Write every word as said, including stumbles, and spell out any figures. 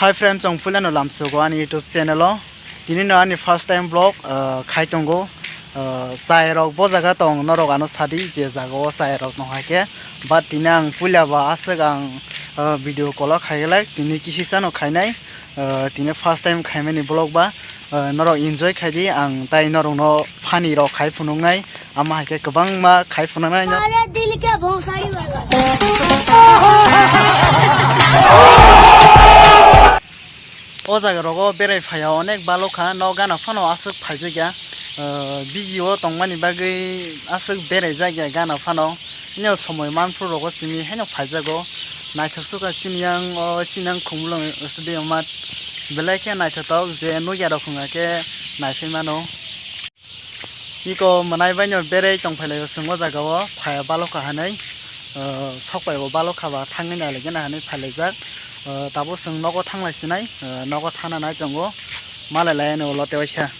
Hi friends, chwng puilano lamsugo ani YouTube channel o. Tini no ani first time vlog, ah, khai tongo. Ah, chai rok bo jaga tong, norok ano sadi je jaga o chai rok no hai khe. But tini ang puila ba aswk ang, ah, video call o khai glak. Tini kisi chano khainai. Ah, tini first time khaimani vlog ba. Ah, norok enjoy khai di, ang tai norok no funny rok khai phunuknai. Ama hai khe kwbangma khai phunuknai no. अरे दिल के भोसड़ी वाला। O jaga rogo berai phaiya onek balokha, no gana phano aswk phaijakya. Ah, busy o tongmani bagwi aswk berai jakya gana phano. Nini somoi manphru rogo simi haino phaijago. Naithok sukha sini yang o sini yang khumulwng studio mat. Belai khe naithotok je nukya rok wngkha khe naiphai mano. Iko mwnai bai no berei tong phai lai o chwng o jaga o phaiya balokha hinwi, ah, sok bai bo balokha ba thangwi nai lai gana hinwi phai lai jak. Ah, tabuk chwng nogo thang lai sinai, ah, nogo thana nai tongo. Ma lai lai ano ulo tei waisa.